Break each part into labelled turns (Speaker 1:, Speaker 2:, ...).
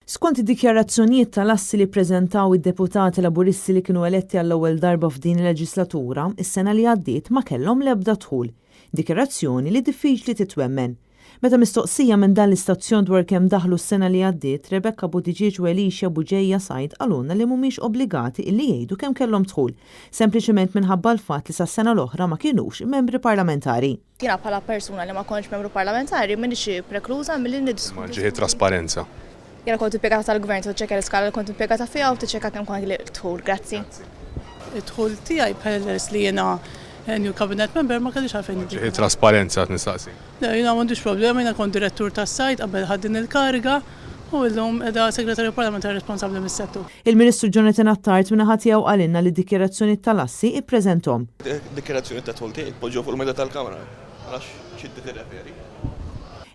Speaker 1: Skont id-dikjarazzjonijiet tal-assi li ppreżentaw id-deputati Laburisti li kienu eletti għall-ewwel darba f'din il-leġislatura, is-sena li għaddiet ma kellhom l-ebda dħul. Dikjarazzjoni li diffiċli titwemmen. Meta mistoqsija minn dan l-istazzjon dwar kemm daħlu s-sena li għaddiet, Rebecca Buttigieg u Alicia Bugeja Said qalulna li mhumiex obbligati illi jgħidu kemm kellhom dħul, sempliċement minħabba l-fatt li sas-sena l-oħra ma kinux membri parlamentari.
Speaker 2: Jiena bħala persuna li ma kontx membru parlamentari m'iniex prekluża milli niddiskuti.
Speaker 3: Imma ġieħi trasparenza.
Speaker 2: Jiena kont impjegata tal-Gvern, tiċċekkja l-iskala li kont impjegata fiha u tiċċekkja kemm kont dħul. Grazzi.
Speaker 4: Id-dħul tiegħi peress li jiena new cabinet member ma kellix għalfejn
Speaker 3: niddikjara. Ġieħi trasparenza qed nistaqsi.
Speaker 4: Le, jiena m'għandix problema, jiena kont direttur tas-sajd qabel ħadt din il-kariga. U illum qiegħda Segretarju Parlamentari responsabbli mis-settur.
Speaker 1: Il-Ministru Jonathan Attard min-naħa tiegħu qalilna li d-dikjarazzjonijiet tal-assi ippreżenthom.
Speaker 5: Dikjarazzjoni ta' dħul tiegħi tpoġġew fuq il-mejda tal-Kamra. Għax x'inti tirreferi?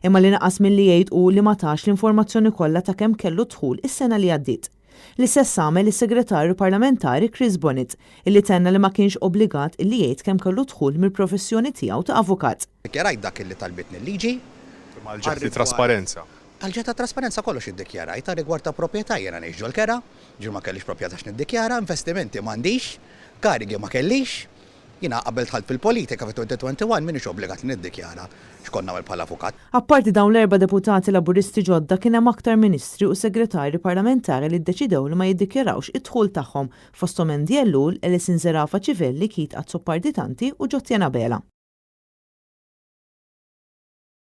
Speaker 1: Imma li naqas milli jgħid hu li ma tax l-informazzjoni kollha ta' kemm kellu dħul is-sena li għaddiet. L-istess għamel is-Segretarju Parlamentari Chris Bonett, illi tenna li ma kienx obbligat illi jgħid kemm kellu dħul mill-professjoni tiegħu ta' avukat.
Speaker 6: Iddikjarajt dak illi talbitni l-liġi.
Speaker 3: Imma għal ġeħti trasparenza.
Speaker 6: Għall-ġeħ ta' trasparenza kollox iddikjarajt, għar-rigward ta' proprjetà jiena ngħix ġol-kera, ġifieri ma kellix proprjetà x'niddikjara, investimenti m'għandix, karigi ma kellix. Jiena qabel dħalt fil-politika fit-2021 m'iniex obbligat li niddikjara x'kont nagħmel bħala avukat.
Speaker 1: Apparti dawn l-erba' deputati Laburisti ġodda kien hemm aktar ministri u segretarji parlamentari li ddeċidew li ma jiddikjarawx id-dħul tagħhom, fosthom Andy Ellul, Alison Zerafa Civelli, Keith Azzopardi Tanti u Jottian Abela.